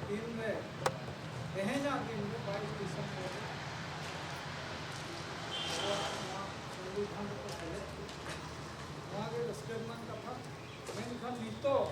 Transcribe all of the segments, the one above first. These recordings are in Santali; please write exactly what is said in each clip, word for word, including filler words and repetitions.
ᱛᱤᱱ ᱨᱮ, ᱛᱮᱦᱮᱧᱟᱜ ᱫᱤᱱ ᱨᱮ ᱵᱟᱭᱤᱥ ᱰᱤᱥᱮᱢᱵᱚᱨ ᱨᱮ ᱟᱵᱚᱣᱟᱜ ᱱᱚᱣᱟ ᱥᱚᱝᱵᱤᱫᱷᱟᱱ ᱨᱮᱠᱚ ᱥᱮᱞᱮᱫ ᱠᱮᱫᱟ᱾ ᱱᱚᱣᱟ ᱜᱮ ᱨᱟᱹᱥᱠᱟᱹ ᱨᱮᱱᱟᱜ ᱠᱟᱛᱷᱟ᱾ ᱢᱮᱱᱠᱷᱟᱱ ᱱᱤᱛᱚᱜ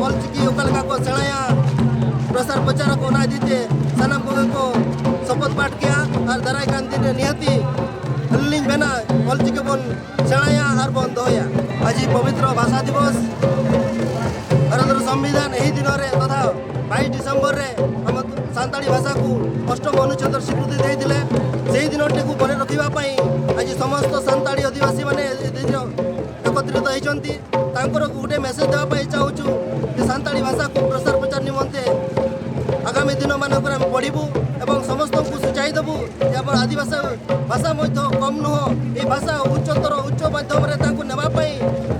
ᱚᱞᱪᱤᱠᱤ ᱚᱠᱟ ᱞᱮᱠᱟ ᱠᱚ ᱥᱮᱬᱟᱭᱟ, ᱯᱨᱚᱥᱟᱨ ᱯᱨᱚᱪᱟᱨᱟᱠᱚ, ᱚᱱᱟ ᱤᱫᱤ ᱛᱮ ᱥᱟᱱᱟᱢ ᱠᱚᱜᱮ ᱠᱚ ᱥᱚᱯᱚᱛ ᱯᱟᱴ ᱠᱮᱜᱼᱟ᱾ ᱟᱨ ᱫᱟᱨᱟᱭ ᱠᱟᱱ ᱫᱤᱱ ᱨᱮ ᱱᱤᱦᱟᱹᱛᱤ ᱟᱹᱞᱤᱧ ᱞᱤᱧ ᱢᱮᱱᱟ, ᱚᱞᱪᱤᱠᱤ ᱵᱚᱱ ᱥᱮᱬᱟᱭᱟ ᱟᱨ ᱵᱚᱱ ᱫᱚᱦᱚᱭᱟ᱾ ଆଜି ପବିତ୍ର ଭାଷା ଦିବସ, ଭାରତର ସମ୍ବିଧାନ ଏହି ଦିନରେ ତଥା ବାଇଶ ଡିସେମ୍ବରରେ ଆମ ସାନ୍ତାଳୀ ଭାଷାକୁ ଅଷ୍ଟମ ଅନୁଚ୍ଛେଦର ସ୍ୱୀକୃତି ଦେଇଥିଲେ। ସେହି ଦିନଟିକୁ ମନେ ରଖିବା ପାଇଁ ଆଜି ସମସ୍ତ ସାନ୍ତାଳୀ ଅଧିବାସୀମାନେ ଏ ଦିନ ଏକତ୍ରିତ ହେଇଛନ୍ତି। ତାଙ୍କର ଗୋଟେ ମେସେଜ ଦେବା ପାଇଁ ଚାହୁଁଛୁ ଯେ ସାନ୍ତାଳୀ ଭାଷାକୁ ପ୍ରସାର ପ୍ରଚାର ନିମନ୍ତେ ଆଗାମୀ ଦିନମାନଙ୍କରେ ଆମେ ପଢ଼ିବୁ ଏବଂ ସମସ୍ତଙ୍କୁ ସୂଚାଇ ଦେବୁ ଯେ ଆମର ଆଦିବାସୀ ଭାଷା ମଧ୍ୟ କମ୍ ନୁହଁ। ଏହି ଭାଷା ଉଚ୍ଚତର ଉଚ୍ଚ ମାଧ୍ୟମରେ ତାଙ୍କୁ ନେବା ପାଇଁ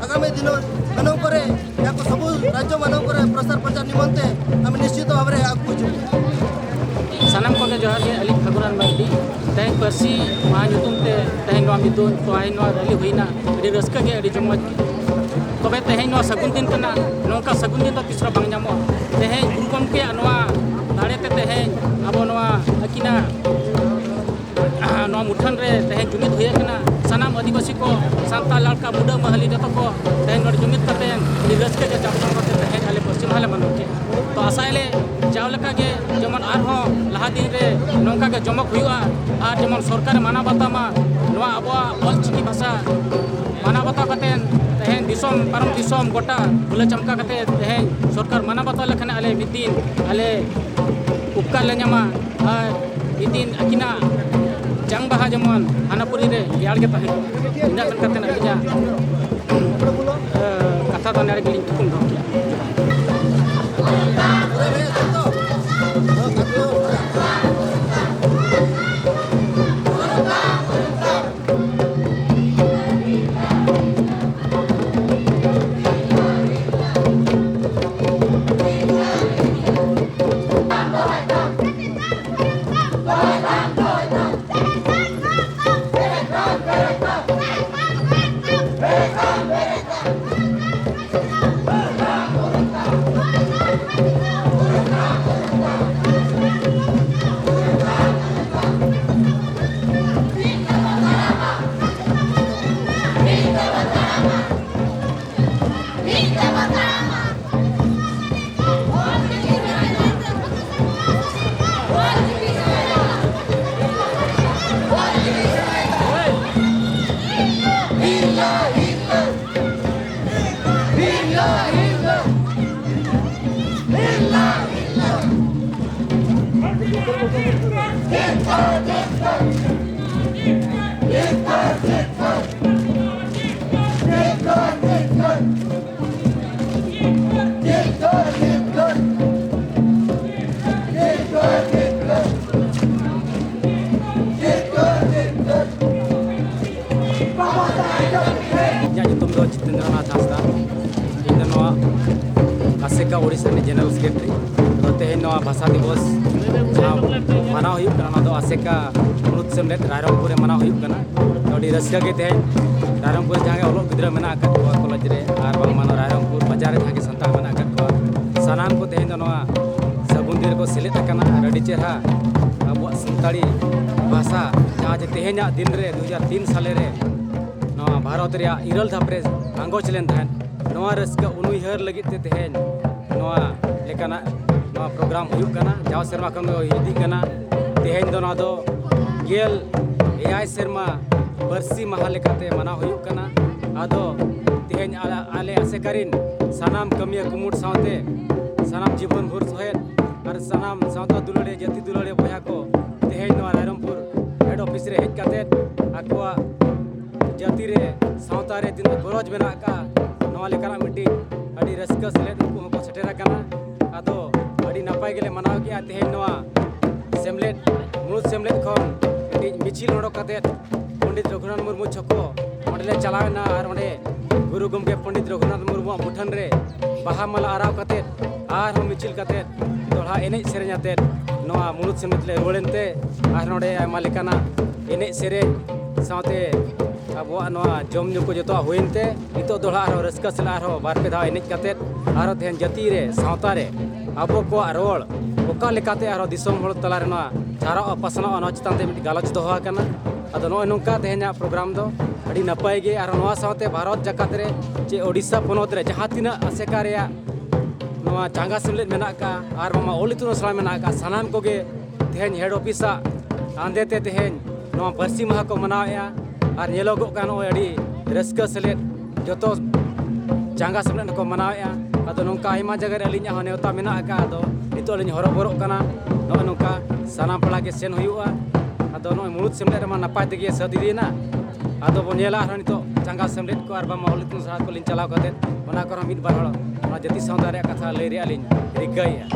ଆଗାମୀ ଦିନମାନଙ୍କରେ ଏହାକୁ ସବୁ ରାଜ୍ୟମାନଙ୍କରେ ପ୍ରସାର ପ୍ରଚାର ନିମନ୍ତେ ଆମେ ନିଶ୍ଚିତ ଭାବରେ ଆଗକୁ ଯିବୁ। ᱥᱟᱱᱟᱢ ᱠᱚᱜᱮ ᱡᱚᱦᱟᱨ ᱜᱮ, ᱟᱹᱞᱤᱧ ᱯᱷᱟᱹᱜᱩᱱᱟᱱ ᱢᱟᱨᱰᱤ᱾ ᱛᱮᱦᱮᱧ ᱯᱟᱹᱨᱥᱤ ᱢᱟᱦᱟ ᱧᱩᱛᱩᱢ ᱛᱮ ᱛᱮᱦᱮᱧ ᱱᱚᱣᱟ ᱢᱤᱫ ᱫᱤᱱ, ᱛᱮᱦᱮᱧ ᱱᱚᱣᱟ ᱨᱮᱞᱤ ᱦᱩᱭᱱᱟ, ᱟᱹᱰᱤ ᱨᱟᱹᱥᱠᱟᱹ ᱜᱮ, ᱟᱹᱰᱤ ᱡᱚᱢᱚᱡᱽ ᱜᱮ᱾ ᱛᱚᱵᱮ ᱛᱮᱦᱮᱧ ᱱᱚᱣᱟ ᱥᱟᱹᱜᱩᱱ ᱫᱤᱱ ᱠᱟᱱᱟ, ᱱᱚᱝᱠᱟ ᱥᱟᱹᱜᱩᱱ ᱫᱤᱱ ᱫᱚ ᱛᱤᱥ ᱨᱮᱦᱚᱸ ᱵᱟᱝ ᱧᱟᱢᱚᱜᱼᱟ᱾ ᱛᱮᱦᱮᱧ ᱜᱩᱨᱩ ᱜᱚᱢᱠᱮᱭᱟᱜ ᱱᱚᱣᱟ ᱫᱟᱲᱮ ᱛᱮ ᱛᱮᱦᱮᱧ ᱟᱵᱚ ᱱᱚᱣᱟ ᱟᱹᱠᱤᱱᱟᱜ ᱱᱚᱣᱟ ᱢᱩᱴᱷᱟᱹᱱ ᱨᱮ ᱛᱮᱦᱮᱧ ᱡᱩᱢᱤᱫ ᱦᱩᱭ ᱟᱠᱟᱱᱟ᱾ ᱥᱟᱱᱟᱢ ᱟᱹᱫᱤᱵᱟᱹᱥᱤ ᱠᱚ, ᱥᱟᱱᱛᱟᱲ, ᱞᱟᱲᱠᱟ, ᱢᱩᱰᱟᱹ, ᱢᱟᱦᱟᱞᱤ, ᱡᱚᱛᱚ ᱠᱚ ᱛᱮᱦᱮᱧ ᱱᱚᱰᱮ ᱡᱩᱢᱤᱫ ᱠᱟᱛᱮ ᱟᱹᱰᱤ ᱨᱟᱹᱥᱠᱟᱹ ᱜᱮ ᱡᱟᱠ ᱡᱚᱢᱚᱠ ᱠᱟᱛᱮ ᱛᱮᱦᱮᱧ ᱟᱞᱮ ᱯᱚᱥᱪᱤᱢ ᱵᱟᱝᱞᱟ ᱞᱮ ᱢᱟᱱᱟᱣ ᱠᱮᱫᱼᱟ᱾ ᱛᱚ ᱟᱥᱟᱭᱟᱞᱮ ᱡᱟᱣ ᱞᱮᱠᱟ ᱜᱮ ᱡᱮᱢᱚᱱ ᱟᱨᱦᱚᱸ ᱞᱟᱦᱟ ᱫᱤᱱ ᱨᱮ ᱱᱚᱝᱠᱟ ᱜᱮ ᱡᱚᱢᱚᱠ ᱦᱩᱭᱩᱜᱼᱟ ᱟᱨ ᱡᱮᱢᱚᱱ ᱥᱚᱨᱠᱟᱨᱮ ᱢᱟᱱᱟᱣ ᱵᱟᱛᱟᱣ ᱢᱟ ᱱᱚᱣᱟ ᱟᱵᱚᱣᱟᱜ ᱚᱞᱪᱤᱠᱤ ᱵᱷᱟᱥᱟ ᱢᱟᱱᱟᱣ ᱵᱟᱛᱟᱣ ᱠᱟᱛᱮ ᱛᱮᱦᱮᱧ ᱫᱤᱥᱚᱢ ᱯᱟᱨᱚᱢ ᱫᱤᱥᱚᱢ ᱜᱚᱴᱟ ᱵᱷᱩᱞᱟᱹ ᱪᱟᱢᱠᱟ ᱠᱟᱛᱮ ᱛᱮᱦᱮᱧ ᱥᱚᱨᱠᱟᱨ ᱢᱟᱱᱟᱣ ᱵᱟᱛᱟᱣ ᱞᱮᱠᱷᱟᱱ ᱟᱞᱮ ᱢᱤᱫ ᱫᱤᱱ ᱟᱞᱮ ᱩᱯᱠᱟᱨ ᱞᱮ ᱧᱟᱢᱟ᱾ ᱟᱨ ᱢᱤᱫ ᱫᱤᱱ ᱟᱹᱠᱤᱱᱟᱜ ᱡᱟᱝ ᱵᱟᱦᱟ ᱡᱮᱢᱚᱱ ᱦᱟᱱᱟ ᱯᱩᱨᱤ ᱨᱮ ᱨᱮᱭᱟᱲ ᱜᱮ ᱛᱟᱦᱮᱸ ᱠᱚᱜ᱾ ᱤᱱᱟᱹᱜ ᱢᱮᱱ ᱠᱟᱛᱮ ᱟᱹᱞᱤᱧᱟᱜ, ᱮ, ᱠᱟᱛᱷᱟ ᱫᱚ ᱱᱚᱰᱮ ᱜᱮᱞᱤᱧ ᱛᱷᱩᱠᱩᱢ ᱫᱚᱦᱚ ᱠᱮᱜᱼᱟ᱾ ᱤᱧᱟᱹᱜ ᱧᱩᱛᱩᱢ ᱫᱚ ᱡᱤᱛᱮᱱᱫᱨᱚ ᱱᱟᱛᱷ ᱦᱟᱸᱥᱫᱟ᱾ ᱤᱧ ᱫᱚ ᱱᱚᱣᱟ ᱟᱥᱮᱠᱟ ᱳᱰᱤᱥᱟ ᱨᱤᱱᱤᱡ ᱡᱮᱱᱟᱨᱟᱞ ᱥᱮᱠᱨᱮᱴᱟᱨᱤ᱾ ᱟᱫᱚ ᱛᱮᱦᱮᱧ ᱱᱚᱣᱟ ᱵᱷᱟᱥᱟ ᱫᱤᱵᱚᱥ ᱡᱟᱦᱟᱸ ᱢᱟᱱᱟᱣ ᱦᱩᱭᱩᱜ ᱠᱟᱱᱟ, ᱚᱱᱟ ᱫᱚ ᱟᱥᱮᱠᱟ ᱢᱩᱬᱩᱫ ᱥᱮᱢᱞᱮᱫ ᱨᱟᱭᱨᱚᱝᱯᱩᱨ ᱨᱮ ᱢᱟᱱᱟᱣ ᱦᱩᱭᱩᱜ ᱠᱟᱱᱟ᱾ ᱟᱹᱰᱤ ᱨᱟᱹᱥᱠᱟᱹ ᱜᱮ ᱛᱮᱦᱮᱧ ᱨᱟᱭᱨᱚᱝᱯᱩᱨ ᱨᱮ ᱡᱟᱦᱟᱸ ᱜᱮ ᱚᱞᱚᱜ ᱜᱤᱫᱽᱨᱟᱹ ᱢᱮᱱᱟᱜ ᱟᱠᱟᱫ ᱠᱚᱣᱟ ᱠᱚᱞᱮᱡᱽ ᱨᱮ, ᱟᱨ ᱵᱟᱝᱢᱟ ᱱᱚᱣᱟ ᱨᱟᱭᱨᱚᱝᱯᱩᱨ ᱵᱟᱡᱟᱨ ᱨᱮ ᱡᱟᱦᱟᱸ ᱜᱮ ᱥᱟᱱᱛᱟᱲ ᱢᱮᱱᱟᱜ ᱟᱠᱟᱫ ᱠᱚᱣᱟ, ᱥᱟᱱᱟᱢ ᱠᱚ ᱛᱮᱦᱮᱧ ᱫᱚ ᱱᱚᱣᱟ ᱥᱟᱹᱜᱩᱱ ᱫᱤᱱ ᱨᱮᱠᱚ ᱥᱮᱞᱮᱫ ᱟᱠᱟᱱᱟ᱾ ᱟᱨ ᱟᱹᱰᱤ ᱪᱮᱦᱨᱟ ᱟᱵᱚᱣᱟᱜ ᱥᱟᱱᱛᱟᱲᱤ ᱵᱷᱟᱥᱟ, ᱡᱟᱦᱟᱸ ᱡᱮ ᱛᱮᱦᱮᱧᱟᱜ ᱫᱤᱱ ᱨᱮ, ᱫᱩ ᱦᱟᱡᱟᱨ ᱛᱤᱱ ᱥᱟᱞᱮ ᱨᱮ ᱱᱚᱣᱟ ᱵᱷᱟᱨᱚᱛ ᱨᱮᱭᱟᱜ ᱤᱨᱟᱹᱞ ᱫᱷᱟᱯ ᱨᱮ ᱟᱸᱜᱚᱪ ᱞᱮᱱ ᱛᱟᱦᱮᱸᱫ, ᱱᱚᱣᱟ ᱨᱟᱹᱥᱠᱟᱹ ᱩᱱᱩᱭᱦᱟᱹᱨ ᱞᱟᱹᱜᱤᱫ ᱛᱮ ᱛᱮᱦᱮᱧ ᱱᱚᱣᱟ ᱞᱮᱠᱟᱱᱟᱜ ᱱᱚᱣᱟ ᱯᱨᱳᱜᱨᱟᱢ ᱦᱩᱭᱩᱜ ᱠᱟᱱᱟ᱾ ᱡᱟᱣ ᱥᱮᱨᱢᱟ ᱠᱷᱚᱱ ᱫᱚ ᱤᱫᱤᱜ ᱠᱟᱱᱟ᱾ ᱛᱮᱦᱮᱧ ᱫᱚ ᱱᱚᱣᱟ ᱫᱚ ᱜᱮᱞ ᱮᱭᱟᱭ ᱥᱮᱨᱢᱟ ᱯᱟᱹᱨᱥᱤ ᱢᱟᱦᱟ ᱞᱮᱠᱟᱛᱮ ᱢᱟᱱᱟᱣ ᱦᱩᱭᱩᱜ ᱠᱟᱱᱟ᱾ ᱟᱫᱚ ᱛᱮᱦᱮᱧ ᱟᱞᱮ, ᱟᱞᱮ ᱟᱥᱮᱠᱟ ᱨᱤᱱ ᱥᱟᱱᱟᱢ ᱠᱟᱹᱢᱤᱭᱟᱹ ᱠᱩᱢᱩᱴ ᱥᱟᱶᱛᱮ ᱥᱟᱱᱟᱢ ᱡᱤᱵᱚᱱ ᱵᱷᱳᱨ ᱥᱚᱦᱮᱫ ᱟᱨ ᱥᱟᱱᱟᱢ ᱥᱟᱶᱛᱟ ᱫᱩᱞᱟᱹᱲᱤᱭᱟᱹ, ᱡᱟᱹᱛᱤ ᱫᱩᱞᱟᱹᱲᱤᱭᱟᱹ ᱵᱚᱭᱦᱟ ᱠᱚ ᱛᱮᱦᱮᱧ ᱱᱚᱣᱟ ᱨᱟᱭᱨᱚᱝᱯᱩᱨ ᱦᱮᱰ ᱚᱯᱷᱤᱥ ᱨᱮ ᱦᱮᱡ ᱠᱟᱛᱮ ᱟᱠᱚᱣᱟᱜ ᱡᱟᱹᱛᱤ ᱨᱮ, ᱥᱟᱶᱛᱟ ᱨᱮ ᱛᱤᱱᱟᱹᱜ ᱜᱚᱨᱚᱡᱽ ᱢᱮᱱᱟᱜ ᱟᱠᱟᱫᱼᱟ, ᱱᱚᱣᱟ ᱞᱮᱠᱟᱱᱟᱜ ᱢᱤᱫᱴᱤᱡ ᱟᱹᱰᱤ ᱨᱟᱹᱥᱠᱟᱹ ᱥᱮᱞᱮᱫ ᱩᱱᱠᱩ ᱦᱚᱸᱠᱚ ᱥᱮᱴᱮᱨ ᱟᱠᱟᱱᱟ᱾ ᱟᱫᱚ ᱟᱹᱰᱤ ᱱᱟᱯᱟᱭ ᱜᱮᱞᱮ ᱢᱟᱱᱟᱣ ᱠᱮᱫᱼᱟ ᱛᱮᱦᱮᱧ ᱱᱚᱣᱟ ᱥᱮᱢᱞᱮᱫ, ᱢᱩᱬᱩᱫ ᱥᱮᱢᱞᱮᱫ ᱠᱷᱚᱱ ᱢᱤᱫᱴᱤᱡ ᱢᱤᱪᱷᱤᱞ ᱚᱰᱚᱠ ᱠᱟᱛᱮ ᱯᱚᱱᱰᱤᱛ ᱨᱚᱜᱷᱩᱱᱟᱛᱷ ᱢᱩᱨᱢᱩ ᱪᱷᱚᱠᱚ, ᱚᱸᱰᱮ ᱞᱮ ᱪᱟᱞᱟᱣ ᱮᱱᱟ ᱟᱨ ᱚᱸᱰᱮ ᱜᱩᱨᱩ ᱜᱚᱢᱠᱮ ᱯᱚᱱᱰᱤᱛ ᱨᱚᱜᱷᱩᱱᱟᱛᱷ ᱢᱩᱨᱢᱩᱣᱟᱜ ᱢᱩᱴᱷᱟᱹᱱ ᱨᱮ ᱵᱟᱦᱟ ᱢᱟᱞᱟ ᱟᱨᱟᱣ ᱠᱟᱛᱮ ᱟᱨᱦᱚᱸ ᱢᱤᱪᱷᱤᱞ ᱠᱟᱛᱮ ᱫᱚᱦᱲᱟ ᱮᱱᱮᱡ ᱥᱮᱨᱮᱧ ᱟᱛᱮ ᱱᱚᱣᱟ ᱢᱩᱬᱩᱫ ᱥᱮᱢᱞᱮᱫ ᱞᱮ ᱨᱩᱣᱟᱹᱲ ᱮᱱᱛᱮ ᱟᱨ ᱱᱚᱰᱮ ᱟᱭᱢᱟ ᱞᱮᱠᱟᱱᱟᱜ ᱮᱱᱮᱡ ᱥᱮᱨᱮᱧ ᱥᱟᱶᱛᱮ ᱟᱵᱚᱣᱟᱜ ᱱᱚᱣᱟ ᱡᱚᱢ ᱧᱩ ᱠᱚ ᱡᱚᱛᱚᱣᱟᱜ ᱦᱩᱭᱮᱱ ᱛᱮ ᱱᱤᱛᱚᱜ ᱫᱚᱦᱲᱟ ᱟᱨᱦᱚᱸ ᱨᱟᱹᱥᱠᱟᱹ ᱥᱟᱞᱟᱜ ᱟᱨᱦᱚᱸ ᱵᱟᱨ ᱯᱮ ᱫᱷᱟᱣ ᱮᱱᱮᱡ ᱠᱟᱛᱮ ᱟᱨᱦᱚᱸ ᱛᱮᱦᱮᱧ ᱡᱟᱹᱛᱤ ᱨᱮ, ᱥᱟᱶᱛᱟ ᱨᱮ ᱟᱵᱚ ᱠᱚᱣᱟᱜ ᱨᱚᱲ ᱚᱠᱟ ᱞᱮᱠᱟᱛᱮ ᱟᱨᱦᱚᱸ ᱫᱤᱥᱚᱢ ᱦᱚᱲ ᱛᱟᱞᱟ ᱨᱮ ᱱᱚᱣᱟ ᱪᱷᱟᱨᱟᱣᱜᱼᱟ, ᱯᱟᱥᱱᱟᱣᱜᱼᱟ, ᱱᱚᱣᱟ ᱪᱮᱛᱟᱱ ᱛᱮ ᱢᱤᱫᱴᱤᱡ ᱜᱟᱞᱚᱪ ᱫᱚᱦᱚ ᱟᱠᱟᱱᱟ᱾ ᱟᱫᱚ ᱱᱚᱜᱼᱚᱭ ᱱᱚᱝᱠᱟ ᱛᱮᱦᱮᱧᱟᱜ ᱯᱨᱳᱜᱨᱟᱢ ᱫᱚ ᱟᱹᱰᱤ ᱱᱟᱯᱟᱭ ᱜᱮ᱾ ᱟᱨ ᱱᱚᱣᱟ ᱥᱟᱶᱛᱮ ᱵᱷᱟᱨᱚᱛ ᱡᱟᱠᱟᱛ ᱨᱮ ᱪᱮ ᱳᱰᱤᱥᱟ ᱯᱚᱱᱚᱛ ᱨᱮ ᱡᱟᱦᱟᱸ ᱛᱤᱱᱟᱹᱜ ᱟᱥᱮᱠᱟ ᱨᱮᱭᱟᱜ ᱱᱚᱣᱟ ᱪᱟᱸᱜᱟ ᱥᱮᱢᱞᱮᱫ ᱢᱮᱱᱟᱜ ᱟᱠᱟᱫᱼᱟ ᱟᱨ ᱵᱟᱝᱢᱟ ᱚᱞ ᱤᱛᱩᱱ ᱟᱥᱲᱟ ᱢᱮᱱᱟᱜ ᱟᱠᱟᱫᱼᱟ, ᱥᱟᱱᱟᱢ ᱠᱚᱜᱮ ᱛᱮᱦᱮᱧ ᱦᱮᱰ ᱚᱯᱷᱤᱥᱟᱜ ᱟᱸᱫᱮ ᱛᱮ ᱛᱮᱦᱮᱧ ᱱᱚᱣᱟ ᱯᱟᱹᱨᱥᱤ ᱢᱟᱦᱟ ᱠᱚ ᱢᱟᱱᱟᱣᱮᱫᱼᱟ᱾ ᱟᱨ ᱧᱮᱞᱚᱜᱚᱜ ᱠᱟᱱᱟ ᱱᱚᱜᱼᱚᱭ ᱟᱹᱰᱤ ᱨᱟᱹᱥᱠᱟᱹ ᱥᱮᱞᱮᱫ ᱡᱚᱛᱚ ᱪᱟᱸᱜᱟ ᱥᱮᱢᱞᱮᱫ ᱠᱚ ᱢᱟᱱᱟᱣᱮᱫᱼᱟ᱾ ᱟᱫᱚ ᱱᱚᱝᱠᱟ ᱟᱭᱢᱟ ᱡᱟᱭᱜᱟ ᱨᱮ ᱟᱹᱞᱤᱧᱟᱜ ᱦᱚᱸ ᱱᱮᱣᱛᱟ ᱢᱮᱱᱟᱜ ᱟᱠᱟᱫ᱾ ᱟᱫᱚ ᱱᱤᱛᱚᱜ ᱟᱹᱞᱤᱧ ᱦᱚᱨᱚᱵᱚᱨᱚᱜ ᱠᱟᱱᱟ᱾ ᱱᱚᱜᱼᱚᱭ ᱱᱚᱝᱠᱟ ᱥᱟᱱᱟᱢ ᱯᱟᱲᱟ ᱜᱮ ᱥᱮᱱ ᱦᱩᱭᱩᱜᱼᱟ᱾ ᱟᱫᱚ ᱱᱚᱜᱼᱚᱭ ᱢᱩᱲᱩᱫ ᱥᱮᱢᱞᱮᱫ ᱨᱮᱢᱟ ᱱᱟᱯᱟᱭ ᱛᱮᱜᱮ ᱥᱟᱹᱛ ᱤᱫᱤᱭᱮᱱᱟ᱾ ᱟᱫᱚ ᱵᱚᱱ ᱧᱮᱞᱟ ᱟᱨᱦᱚᱸ ᱱᱤᱛᱚᱜ ᱪᱟᱸᱜᱟ ᱥᱮᱢᱞᱮᱫ ᱠᱚ ᱟᱨ ᱵᱟᱝᱢᱟ ᱦᱚᱲ ᱤᱛᱩᱱ ᱟᱥᱲᱟ ᱠᱚᱞᱤᱧ ᱪᱟᱞᱟᱣ ᱠᱟᱛᱮᱫ ᱚᱱᱟ ᱠᱚᱨᱮ ᱦᱚᱸ ᱢᱤᱫ ᱵᱟᱨ ᱦᱚᱲ ᱱᱚᱣᱟ ᱡᱟᱹᱛᱤ ᱥᱟᱶᱛᱟ ᱨᱮᱭᱟᱜ ᱠᱟᱛᱷᱟ ᱞᱟᱹᱭ ᱨᱮᱭᱟᱜ ᱞᱤᱧ ᱨᱤᱠᱟᱹᱭᱮᱫᱼᱟ᱾